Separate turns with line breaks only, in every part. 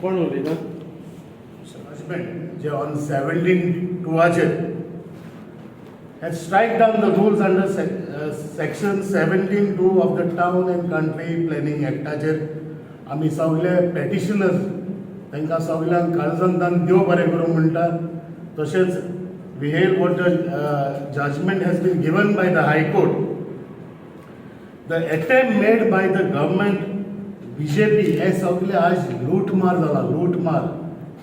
कोण उलयता?
Judgment J on 17/2 आचेर has strike down the rules under section 17(2) of the Town and Country Planning Actaचेर आमी सगळे petitioners तांकां सगल्यांक काळजांतल्यान देव बरें करूं म्हणटा. तशेंच we hail what the judgment has been given by the High Court. The attempt made by the government, BJP, हे सगळे आज लूटमार जाला, लूटमार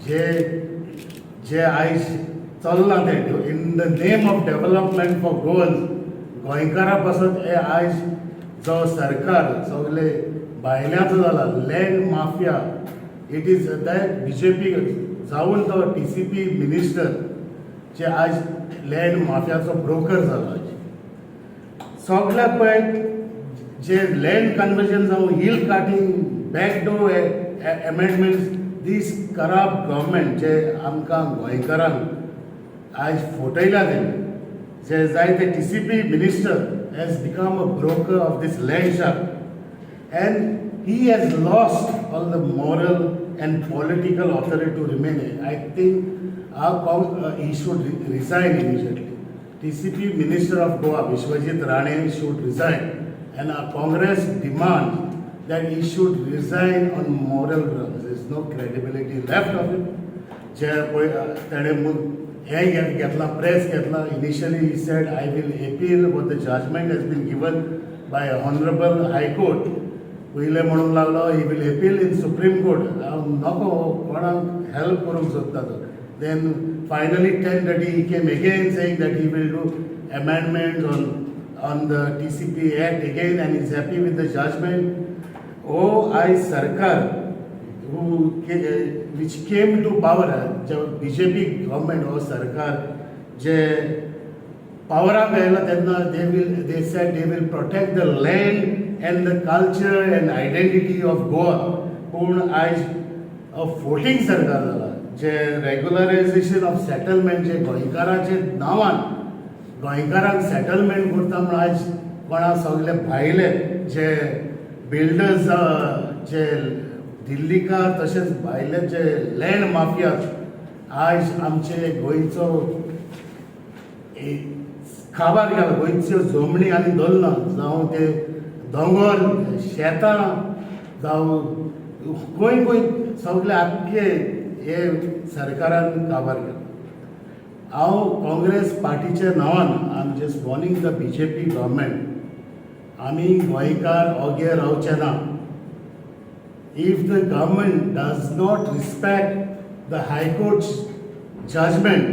जे जे आयज चल्लां तें in the name of development for Goans. गोंयकारां पासत हे आयज जो सरकार सगळे भायल्याचो जाला, land mafia, it is that BJP जावन तो टीसीपी मिनिस्टर जे आयज लँड माफियाचो ब्रोकर जाला. आयज सगळ्याक पळय, जे लँड कन्वर्जन जावं, hill carting, backdoor amendments, this corrupt government जे आमकां गोंयकारांक आयज फटयला तेणी, जे जायते TCP minister has become a broker of this land shark and he has lost all the moral and political authority to remain. I think he should resign immediately. TCP Minister of Goa, Vishwajit Rane, should resign. And our Congress demands that he should resign on moral grounds. There is no credibility left of him. जे पळय तेणें हें घेतलां, press घेतला. Initially he said, "I will appeal what the judgment has been given by honourable High Court." पयलें म्हणूंक लागलो he will appeal in Supreme Court. हांव नको, कोणाक हेल्प करूंक सोदता तो. Then finally 10:30 he came again saying that he will do amendments on the TCP Act again and is happy with the judgment. ओ आयज सरकार which came to power, J BJP government हो सरकार जे पावराक आयला तेन्ना they said they will protect the land and the culture and identity of Goa. पूण आयज फोटींग सरकार जाला, जे रेगुलरायझेशन ऑफ सेटलमेंट, जे गोंयकाराचे नांवान गोंयकारांक सेटलमेंट करता म्हूण आयज कोणा सगळे भायले जे बिल्डर्स, जे दिल्लीकार तशेंच भायले जे लँड माफिया आयज आमचे गोंयचो खाबार गेला. गोंयच्यो जमनी आनी धरना, जावं ते दोंगर, शेतां जावं खंय खंय, सगळे आख्खे हे सरकारान काबार केला. हांव काँग्रेस पार्टीच्या नांवान I am just warning the BJP government, आमी गोंयकार ओगे रावचे ना. If the government does not respect the High Court's judgment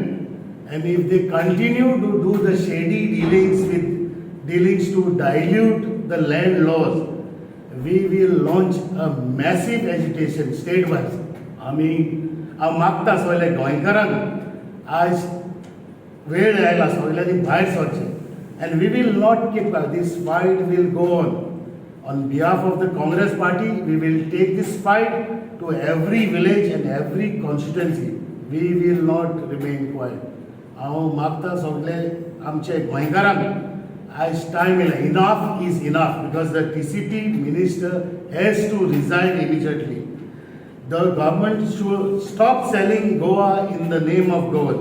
and if they continue to do the shady dealings to dilute the land laws, we will launch a massive agitation state-wise. आमी हांव मागता सगल्या गोंयकारांक, आयज वेळ आयला सगल्यांनी भायर सरचें and we will not keep, this fight will go on. On behalf of the Congress Party, we will take this fight to every village and every constituency. We will not remain quiet. हांव मागता सगळे आमचे गोंयकारांक, आयज time येयला. Enough is enough, because the TCP minister has to resign immediately. The government should stop selling Goa in the name of Goa.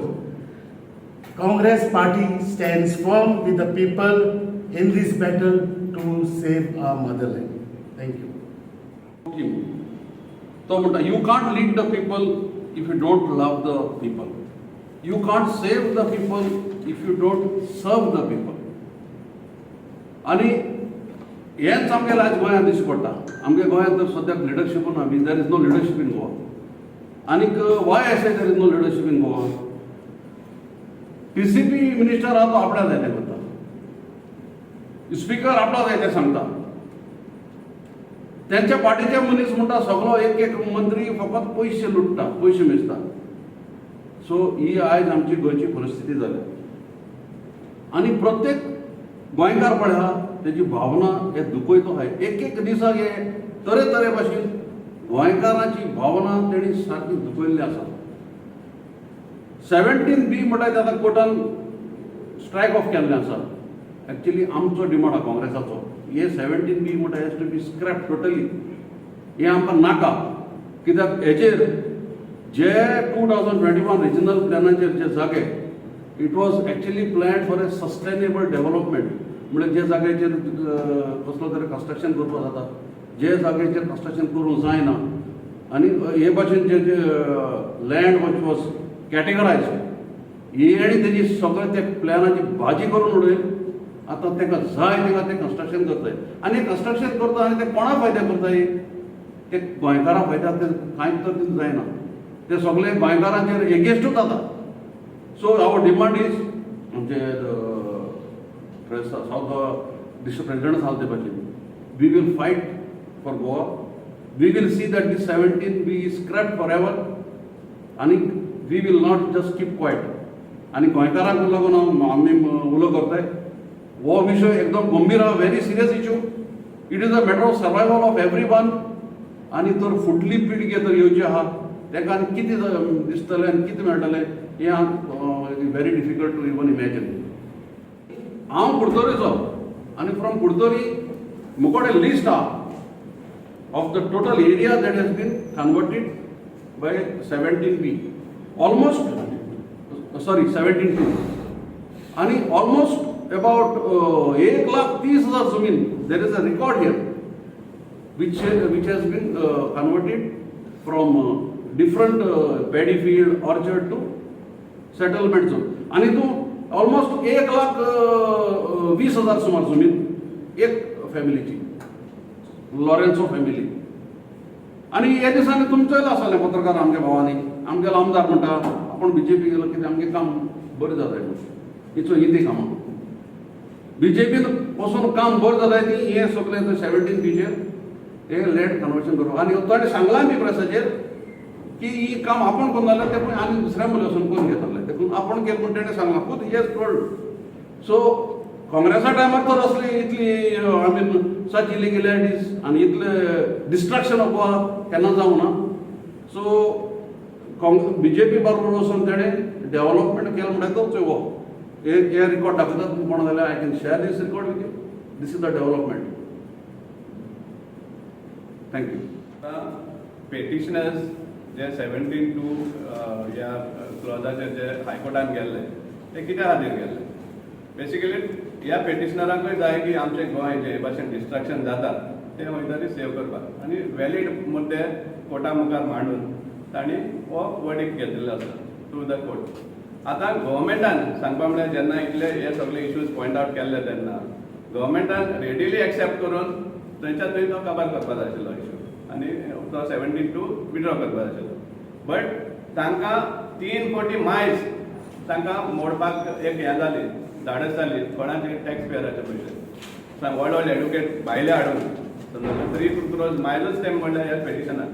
Congress Party stands firm with the people in this battle to save our motherland. Thank you.
तो म्हणटा, you can't lead the people if you don't love the people. You can't save the people if you don't serve the people. आनी हेंच आमगेलें आयज गोंयांत दिश्टी पडटा. आमगे गोंयांत तर सद्याक लिडरशीप ना. There is no leadership in Goa. आनीक why I say there is no leadership in Goa? TCP minister आहा तो आपणा जाय तें करता, स्पिकर आपणा जाय तें सांगता, त्यांच्या पार्टीचे मनीस म्हणटा, सगळो एक एक मंत्री फकत पयशे लुट्टा, पयशे मेजता. सो ही आयज आमची गोंयची परिस्थिती जाल्या आनी प्रत्येक गोंयकार पळय आहा तेजी भावना हे दुखयतो आहाय. एक एक दिसाक हे तरेतरे भाशेन गोंयकारांची भावना तेणी सारकी दुखयल्ली आसा. 17B म्हणटा ते आतां कोर्टान स्ट्रायक ऑफ केल्लें आसा. एक्चुली आमचो डिमांड आहा काँग्रेसाचो, हे 17B म्हणटा has to be scrap totally. हे आमकां नाका. कित्याक हेचेर जे 2021 रिजनल प्लॅनाचेर जे जागे, it was actually plan for a sustainable development. म्हणजे जे जाग्याचेर कसलो तरी कन्स्ट्रक्शन करपाक जाता, जे जाग्याचेर कन्स्ट्रक्शन करूंक जायना, आनी हे भाशेन जे जे लँड which was कॅटेगरायज, ही आनी तेजी सगळें ते प्लॅनाची भाजी करून उडय. आतां ताका जाय ताका ते कन्स्ट्रक्शन करताय आनी कन्स्ट्रक्शन करता आनी ते कोणा फायद्याक करताय? ते गोंयकारां फायद्याक ते कांयच तर जायना. ते सगळे गोंयकारांचेर एगेन्स्टूच जाता. सो our demand is, आमचे सावथ गोवा डिस्ट्रिक्ट प्रेसिडेंट सांगले ते भाशेन, we will fight for Goa. We will see that this 17B is scrapped for ever आनी we will not just keep quiet. आनी गोंयकारांक लागून हांव आमी उलो करताय. हो विशय एकदम गंभीर आहा, very serious issue. It is a matter of survival of every one. आनी तर फुडली पिळगी तर येवची आहा, ताका आनी कितें दिसतलें आनी कितें मेळटलें हें very difficult to even imagine. हांव कुडतरीचो आनी फ्रॉम कुडतरी मुकोडे लिस्ट आहा of the total area that has been converted by 17B, almost, sorry, 17(2), आणि ऑलमोस्ट अबाउट 1,30,000 जमीन. There is a record here which has been converted from different paddy field, orchard to settlement zone. आणि तूं almost 1,20,000 सुमार जमीन एक फॅमिलीची, Lourenço family. आनी हे दिसांनी तुमचोय आसलें पत्रकार आमच्या भावांनी, आमगेलो आमदार म्हणटा आपूण बीजेपी गेलो कितें आमगें काम बरें जाता म्हणून. हिचो ही ती कामां बीजेपीन वचून काम बरें जाताय ती हें सगळें 17 बीचेर हे लँड कन्वर्शन करपाक. आनी ताणें सांगलां बी प्रेसाचेर की ही काम आपूण करून जाल्यार ते पळय आनी दुसऱ्या मुल्यां वचून करून घेतले, देखून आपूण केलें म्हूण तेणें सांगलां खूद. Yes, told. सो काँग्रेसा टायमार तर असली इतली, I mean, such illegalities आनी इतले डिस्ट्रक्शन ऑफ गोवा केन्ना जावं ना. सो बीजेपी बरोबर वचून तेणें डेव्हलपमेंट केलें म्हणटा तो हो हे हे रिकॉर्ड दाखयतात कोण जाल्यार I can share this record with you. This is the development. Thank you.
Petitioners J 17(2) ह्या क्लॉजाचेर जे हायकोर्टान गेल्ले, ते कित्या खातीर गेल्ले? बेसिकली ह्या पेटिशनरांकूय जाय की आमचें गोंय जे भाशेन डिस्ट्रक्शन जाता तें खंय तरी सेव करपाक, आनी व्हॅलीड मुद्दे कोर्टा मुखार मांडून तांणी हो वर्डिक्ट घेतिल्लो आसा थ्रू the court. आतां गव्हर्मेंटान सांगपा म्हळ्यार जेन्ना इतले हे सगळे इश्यूज पॉयंट आवट केल्ले तेन्ना गव्हर्मेंटान रेडिली एक्सेप्ट करून थंयच्या थंय तो काबार करपा जाय आशिल्लो इश्यू आनी तो 17(2) विड्रॉ करपा जाय आशिल्लो. बट तांकां 3 कोटी मायज तांकां मोडपाक एक हें जाली, धाडस जाली. कोणाचे? टॅक्स पेयराचे पयशे. व्हड व्हड एडवोकेट भायले हाडून समजलें, 3 क्रोर्स मायजूच ते म्हणल्यार ह्या पेटिशनाक.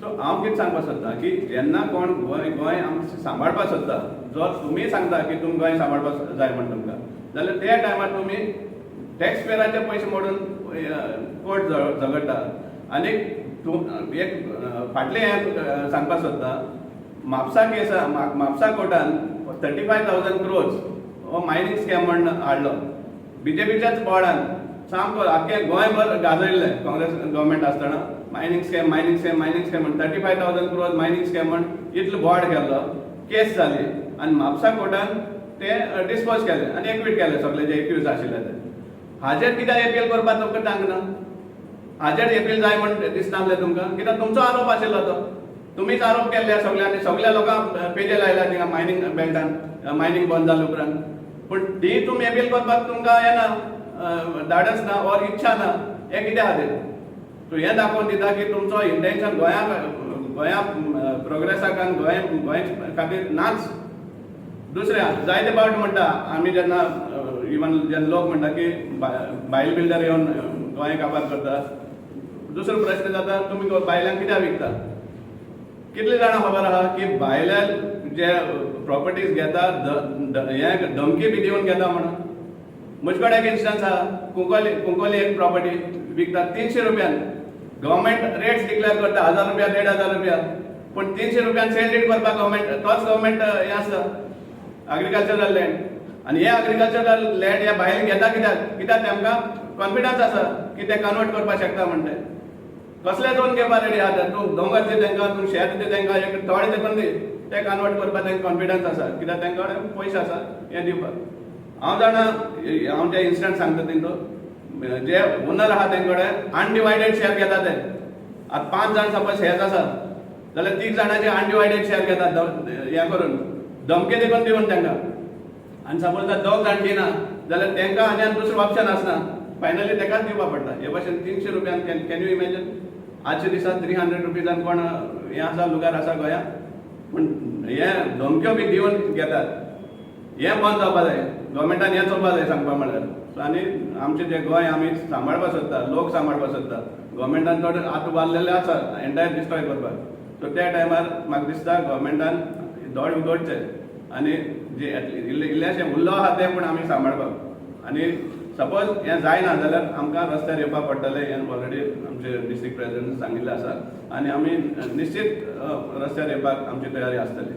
सो हांव कितें सांगपाक सोदता की जेन्ना कोण गोंय गोंय आमचें सांबाळपाक सोदता, जो तुमी सांगता की तुमी गोंय सांबाळपाक जाय म्हण तुमकां, जाल्यार त्या टायमार तुमी टॅक्स पेयराचे पयशे मोडून कोर्ट झगडटा. आनी तूं एक फाटलें हें सांगपाक सोदता, म्हापसा केस, म्हापसा कोर्टान 35,000 क्रोर्स हो मायनींग स्कॅम म्हण हाडलो बीजेपीच्याच बोर्डान. सामको आख्खें गोंयभर गाजयल्लें काँग्रेस गव्हर्मेंट आसतना, mining scam, mining scam, mining scam म्हण 35,000 crores mining scam म्हण इतलो बोर्ड केल्लो. केस जाली आनी म्हापसा कोर्टान ते डिस्पोज केले आनी एक्वीट केले सगळे जे एक्यूज आशिल्ले ते. हाजेर कित्याक एपील करपाक तुमकां तांक ना? हाजेर एपील जाय म्हण दिसनासलें तुमकां? कित्याक तुमचो आरोप आशिल्लो तो, तुमीच आरोप केल्ले सगळ्यांनी, सगळ्या लोकांक पेजे लायला थिंगा मायनींग बेल्टान मायनींग बंद जाले उपरांत. पूण ती तुमी एपील करपाक तुमकां येना, धाडस ना ऑर इच्छा ना, हें कित्या खातीर? तूं हें दाखोवन दिता की तुमचो इंटेन्शन गोंया गोंया प्रोग्रेसाक आनी गोंय गोंय खातीर नाच. दुसरें, जायते फावट म्हणटा आमी जेन्ना, इवन जेन्ना लोक म्हणटा की भायल बिल्डर येवन गोंय काबार करता, दुसरो प्रश्न जाता, तुमी भायल्यांक कित्याक विकता? कितले जाणां खबर आहा की भायल्या जे प्रॉपर्टीज घेता, हे धमकी बी दिवन घेता म्हणून? म्हजे कडेन एक इन्स्टन्स आहा. कुंकोली, कुंकोली एक प्रॉपर्टी विकतात 300 रुपयान. गव्हर्मेंट रेट्स डिक्लेअर करता 1000 रुपया, 1500 रुपया, पूण 300 रुपयान सेल डीड करपाक गव्हर्मेंट, तोच गव्हर्मेंट हें आसा. अग्रिकल्चरल लँड, आनी हे अग्रिकल्चरल लँड हे भायर घेता कित्याक? कित्याक तांकां कॉन्फिडन्स आसा की ते कन्वर्ट करपाक शकता म्हणटे. कसले दोन घेवपा रेडी आहा ते? तूं दोंगर दी तांकां, तूं शेत दी तांकां, एक तळें देखून दी, ते कन्वर्ट करपाक तांकां कॉन्फिडन्स आसा, कित्याक तांकां कडेन पयशे आसा हें दिवपाक. हांव जाणा, हांव ते इन्सिडंट सांगता तेंकां, जे ओनर आहा तेंचे कडेन अनडिवायडेड शेअर घेता ते. आतां पांच जाण सपोज शेत आसा जाल्यार तीग जाणांचे अनडिवायडेड शेअर घेतात, हें करून धमके देखून दिवन तांकां. आनी सपोज जर दोग जाण दिना जाल्यार तांकां आनी आनी दुसरो ऑप्शन आसना, फायनली ताकाच दिवपा पडटा. हे भाशेन 300 रुपयान, can you imagine, आजच्या दिसा 300 रुपीजान कोण हें आसा, लुगार आसा गोंयांत? पूण हे धमक्यो बी दिवन घेतात. हें बंद जावपा जाय. गव्हर्मेंटान हें चोवपा जाय सांगपा म्हणल्यार. सो आनी आमचें जें गोंय आमी सांबाळपाक सोदता, लोक सांबाळपाक सोदता, गव्हर्मेंटान थोडे आतां उबारलेले आसा एंटायर डिस्ट्रॉय करपाक. सो त्या टायमार म्हाका दिसता गव्हर्मेंटान दोळे उगडचे आनी जे इल्लें इल्लेशें उरलो आहा तें पूण आमी सांबाळपाक. आनी सपोज हें जायना जाल्यार आमकां रस्त्यार येवपाक पडटलें, हें ऑलरेडी आमचे डिस्ट्रिक्ट प्रेसिडेंट सांगिल्लें आसा आनी आमी निश्चित रस्त्यार येवपाक आमची तयारी आसतली.